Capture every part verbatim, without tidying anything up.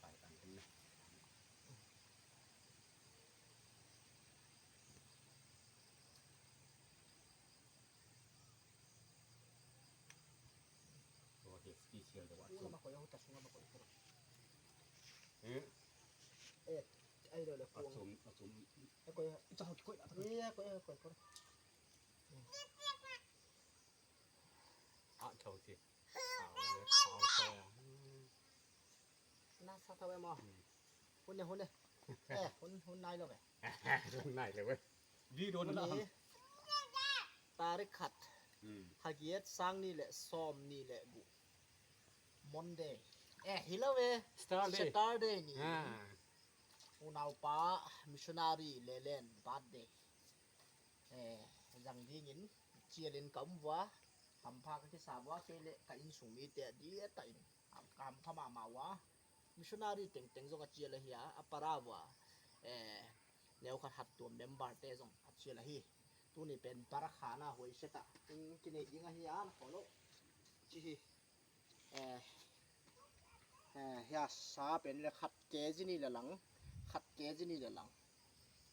Pai kan tin na. Ko he special de wa. Sunga ma ko ya huta sunga ma ko. Eh. Eh, ai lo le ko. Achum, achum. Eh, ko ya. Ita ho ko ya. Eh, ko ya, ko ya, ko ya. A, chau chi. Au, au, chau. Na sa tau em o. Hmm. Hun ne, hun ne. Eh, hun, hun nai lo ve. Hun nai lo ve. Video na la. Tarik khat. Hmm. Tha giet, sang ni le som ni le gup. Monday. Eh, hi lo ve. Saturday. Saturday ni. Ah. Unaupa missionary Lelen birthday. Eh, jang dingin chialin ka um uva, hampha ka kisa uva, kei le ka insung mite adih tah in, ham, ka hampha mama uva. Missionary tengteng jong achial ahi a, apara uva, eh, neokhat hattuam member te jong achial ahi. Tuni pen para khana hoi seta, in kinei ding ahi a, na kholo. Chi hi. Eh, eh, hia sa pen le khat K G ni le lang, khat K G ni le lang.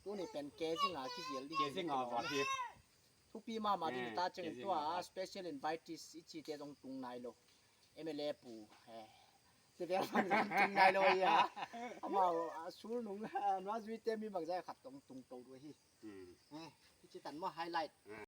Tuni pen K G nga kijel di. K G nga va hi. Thupi mama di ta cheng tua special invitees ichi te jong tung nai lo. M L A pu, eh. Te vel bang jong tung nai lo ya. Amau, a, sul nung, a, nua jui te mi bang jai khat jong tung to du hi. Hmm. Eh, kichi tan mo highlight. Hmm.